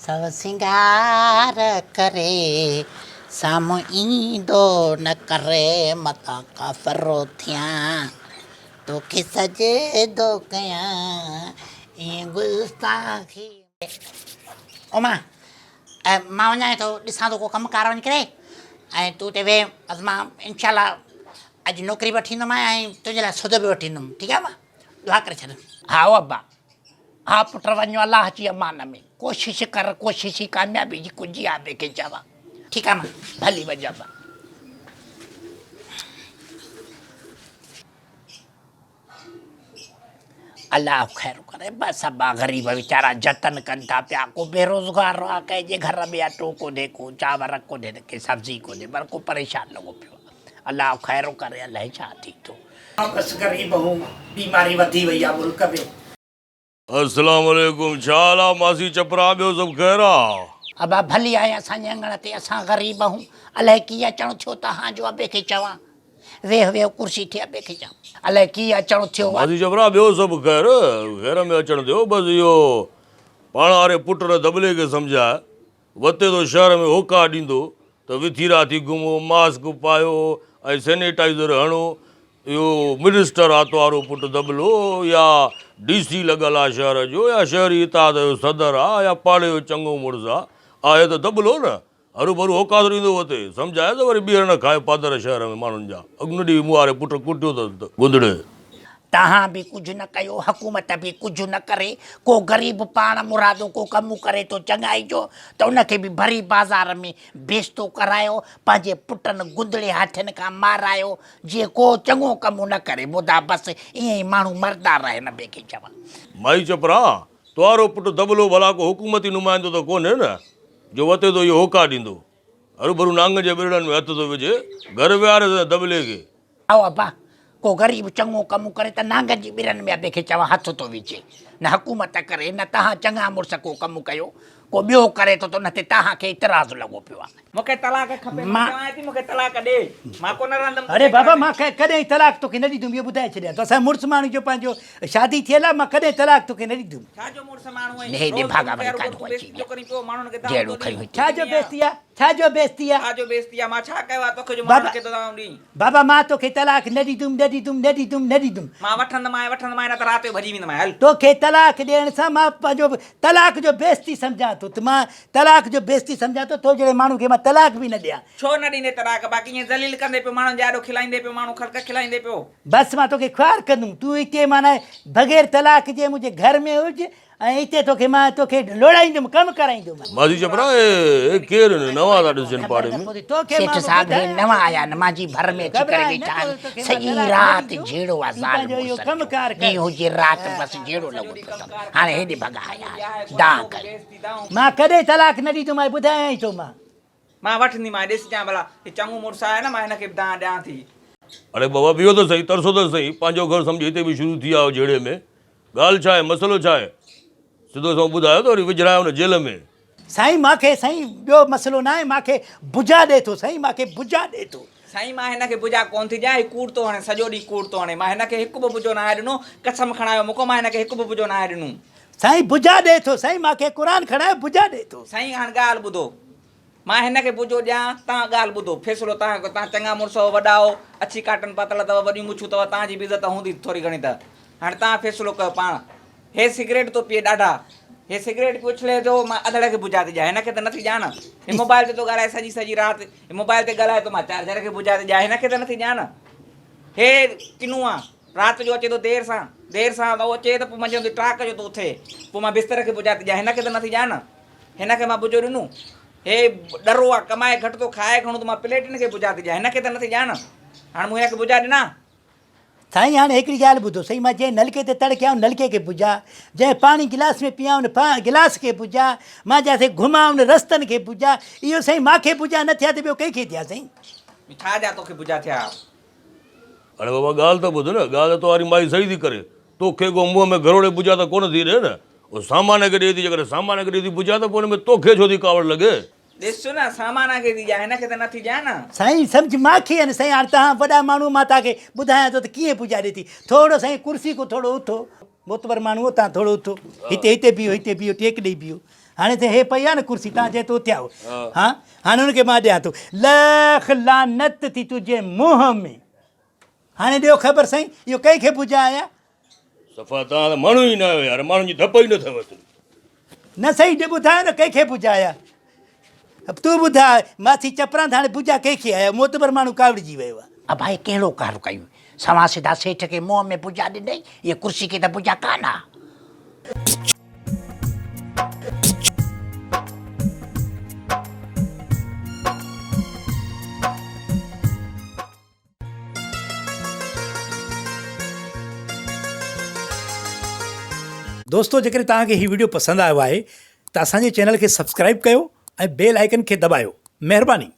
سو سينگار ڪري سامهون ايندو نه ڪري متان ڪافر ٿيان توکي سجدو ڪيان ائين گستاخي. اما مان وڃان ٿو ڏسان ٿو ڪو ڪم ڪار وڃي ڪري ۽ تون اتي ويهه بس مان انشاء الله اڄ نوڪري به وٺي ايندومانء ۽ تنهنجي لاء سودو به وٺي ايندم ٺيڪ آهي اما دعا ڪري ڇڏ. هائو ابا ها پٽ وڃ الله جي امان ۾ ڪوشش ڪر ڪوشش ئي ڪاميابي جي ڪنجي آ ٻئي کي چوان ٺيڪ آ مان ڀلي وڃ ابا. الله خير ڪري بس ابا غريب ويچارا جتن ڪن ٿا پيا ڪو بيروزگار آ ڪنهن جي گهر ۾ اٽو ڪونهي ڪو چانور ڪونهي ته ڪي سبزي ڪونهي پر ڪو پريشان لڳو پيو آ الله خير ڪري الائي ڇا ٿيندو. بس غريب هون بيماري وڌي وئي آ ملڪ ۾. السلام عليڪم ڇا حال آ ماسي چپرا ٻيو سڀ خير آ. ابا ڀلي آئين اسان جي اڱڻ تي اسان غريب آهون الائي ڪيئن اچڻ ٿيو توهان جو ابي کي چوان ويهه ويهه ڪرسي ٿي ابي کي چوان الائي ڪيئن اچڻ ٿيو آ. ماسي چپرا ٻيو سڀ خير خير ۾ اچڻ ٿيو بس اهو پاڻ واري پٽ نه دٻلي کي سمجهاء وتي ٿو شهر ۾ هوڪا ڏيندو ته وٿيرا ٿي گهمو، ماسڪ پايو ۽ سينيٽائيزر هڻو، اهو منسٽر آ توهارو پٽ دٻلو يا ڊي سي لڳل آ شهر جو يا شهري اتحاد جو صدر آ يا پاڙي جو چڱو مڙس آ، آهي ته دٻلو نه، هروڀرو هوڪا ٿو ڏيندو وتي، سمجهاء ته وري ٻيهر نه کائي پادر شهر ۾ ماڻهن جا، اڳ نه ڏي مون واري پٽ ڪٽيو اٿس ته گندڙي. توهان به ڪجهه نه ڪيو، حڪومت به ڪجهه نه ڪري، ڪو غريب پاڻ مرادو ڪو ڪم ڪري ٿو چڱائي جو ته ان کي به ڀري بازار ۾ بيستو ڪرايو، پنهنجي پٽن گندڙي هاٿين کان مارايو، جيئن ڪو چڱو ڪم نه ڪري، مدا بس ائين ئي ماڻهو مردا رهن ٻئي کي چوان. مائي چپرا، توهارو پٽ دٻلو ڀلا ڪو حڪومتي نمائندو ته ڪونهي نه، جو وتي ٿو اهو هوڪا ڏيندو. هروڀرو نانگ جي ٻرڙن ۾ هٿ ٿو وجهي، گهر ويهاريس نه دٻلي کي. او ابا، ڪو غريب چڱو ڪم ڪري ته نانگن جي ٻرن ۾ ابي کي چوان هٿ ٿو وجهي. نه حڪومت ڪري، نه توهان چڱا مڙس ڪو ڪم ڪيو. ڪو ٻيو ڪري ٿو ته ان تي توهان کي اعتراض لڳو پيو آهي. مون کي طلاق کپي، مان چوانء ٿي مون کي طلاق ڏي، مان ڪونه رهندم تنهنجي اڙي گهر بابا ۾. مان ڪڏهن طلاق توکي نه ڏيندم اهو ٻڌائي ڇڏيان ٿو. اسان مڙس ماڻهو جو پنهنجو شادي ٿيل آهي مان ڪڏهن طلاق توکي نه ڏيندم. ڇا جو مڙس ماڻهو آهين، نهي روز ٿو ڏڀاڳا مون کي وري هروڀرو ڪاڏهون تون اچي بيعزتي ويا. ٿو ڪرين پيو، ماڻهن کي دانهون جهڙو ٿو کنيو ڏين. هتي. ڇا جو بيعزتي آهي؟ ڇا جو بيعزتي آهي؟ ڇا جو بيعزتي آهي؟ مان ڇا ڪيو آهي توکي جو بابا ماڻهن کي ٿو دانهون ڏين؟ بابا مان توکي طلاق نه ڏيندم نه ڏيندم نه ڏيندم نه ڏيندم. مان وٺندمانء وٺندمانء نه ته رات جو ڀڄي ويندمانء هل. توکي طلاق ڏيڻ سان مان پنهنجو طلاق جو بيعزتي سمجهان ٿو ته مان طلاق جو بيعزتي سمجهان ٿو تو جهڙي ماڻهو کي مان طلاق به نه ڏيان. ڇو نه ڏيندين طلاق باقي ائين ذليل ڪندي پيو ماڻهن جي آڏو کلائيندي پيو ماڻهو خلق کلائيندي پيو. بس مان توکي خوار ڪندم تون هتي معنيٰ بغير طلاق جي منهنجي گهر ۾ هج ۽ اتي توکي مان توکي لوڙائيندم ڪم ڪرائيندم. ماضي چپرا اهي ڪير آهن نوان ٿا ڏسجن پاڙي ۾. سيٺ صاحب هي نوان آيا آهن مانجي ڀر ۾ اچي ڪري ويٺا آهن سڄي رات جهيڙو آ زال مڙسن جو ڏينهن هجي رات بس جهيڙو لڳو پيو اٿن هاڻي هيڏي ڀڳا آيا آهن دانهن ڪري. مان ڪڏهن طلاق نه ڏيندومانء ٻڌايائين ٿو مان. مان وٺنديمانء ڏسجان ڀلا هي چڱو مڙس آهي نه مان هن کي به دانهن ڏيان ٿي. اڙي بابا بيهو ته سهي ترسو ته سهي پنهنجو گهر سمجهي هتي به شروع ٿي آيو جهيڙي ۾ ڳالهه ڇا آهي مسئلو ڇا آهي سڌو سنئون ٻڌايو ته وري وجهرايو نه جيل ۾. سائين مان کي سائين ٻيو مسئلو ناهي مان کي بجا ڏي ٿو سائين مان کي بجا ڏي ٿو. سائين مان هن کي بجا ڪونه ٿي ڏيان هي ڪوڙ ٿو هڻي سڄو ڏينهن ڪوڙ ٿو هڻي مان هن کي هڪ به بجو ناهي ڏنو قسم کڻايو مون کان مان هن کي هڪ به بجو ناهي ڏنو. سائين بجا ڏي ٿو سائين مان کي قرآن کڻايو بجا ڏي ٿو. سائين هاڻ ڳالهه ٻڌو مان هن کي بجو ڏيان، توهان ڳالهه ٻڌو، فيصلو توهان ڪيو، توهان چڱا مڙس آهيو، وڏا آهيو، اڇي ڪاٽن پاتل اٿو، وڏيون مڇون اٿو، توهان جي به عزت هوندي ٿوري گهڻي ته. هاڻي توهان فيصلو ڪيو پاڻ. هي سگريٽ ٿو پيئي ڏاڍا. هي سگريٽ پي اڇلي ٿو، مان اڌڙ کي بجا ٿي ڏيان، هن کي ته نٿي ڏيان نه. هي موبائل تي ٿو ڳالهائي سڄي سڄي رات، هي موبائل تي ڳالهائي ٿو، مان چارجر کي بجا ٿي ڏيان، هن کي ته نٿي ڏيان نه. هي ڪنو آ، رات جو اچي ٿو دير سان، دير سان ٿو اچي ته پوء منجهند جو ٽاڪ جو ٿو اٿي، پوء مان بستر کي بجا ٿي ڏيان، هن کي ته نٿي ڏيان نه. هن کي مان بجو ڏنو. هي ڏرو آ، ڪمائي گهٽ ٿو، کائي گهڻو ٿو، مان پليٽن کي بجا ٿي ڏيان، هن کي ته نٿي ڏيان نه. هاڻ مون هن کي بجا ڏنا. سائين هاڻي هڪڙي ڳالهه ٻڌو سائين مان جنهن نلڪي تي تڙ ڪيان ان نلڪي کي بجا، جنهن پاڻي گلاس ۾ پيان ان گلاس کي بجا، مان جاٿي گهمان ان رستن کي بجا، اهو سائين مان کي بجا نه ٿيا ته ٻيو ڪنهن کي ٿيا سائين. ڇا جا توکي بجا ٿيا؟ اڙي بابا ڳالهه ته ٻڌ نه، ڳالهه ته توهاري مائي صحيح ٿي ڪري، توکي ڪو منهن ۾ گهروڙي بجا ته ڪونه ٿي ڏي نه، او سامان کي ڏئي ٿي، جيڪڏهن سامان کي ڏئي ٿي بجا ته پوء ان ۾ توکي ڇو ٿي ڪاوڙ لڳي؟ ڏس نه سامان کي ٿي ڏيان، هن کي ته نٿي ڏيان نه. سائين سمجهه مان کي آهي نه سائين هاڻي توهان وڏا ماڻهو مان توهان کي ٻڌايان ٿو ته ڪيئن بجا ڏئي ٿي، ٿورو سائين ڪرسي کان ٿورو اٿو، معتبر ماڻهو آهيو توهان ٿورو اٿو، هتي هتي بيهو هتي بيهو ٽيڪ ڏئي بيهو. هاڻي ته هي پئي آ نه ڪرسي تان جي تو اٿيا ها هاڻي ان کي مان ڏيان ٿو لک لعنت ٿي تنهنجي منهن ۾ هاڻي ڏيو خبر سائين اهو ڪنهن کي بجا آيا. صفا توهان ته ماڻهو ئي نه آهيو يار ماڻهن جي ڌپ ئي نه اٿو. نه سائين ڏي ٻڌايو نه ڪنهن کي بجا آيا تون ٻڌاء ماسي چپران ته هاڻي بجا ڪنهن کي آيا معتبر ماڻهو ڪاوڙجي ويو آ. ابا هي ڪهڙو ڪار ڪيو سوان سڌا سيٺ کي منهن ۾ بجا ڏنئي هيء ڪرسي کي ته بجا ڪانه آ. دوستو جيڪڏهن توهان کي هي وڊيو پسند آيو آهي ته اسان جي چينل کي سبسڪرائب ڪيو ۽ بيل آئيڪن کي دٻايو مهرباني.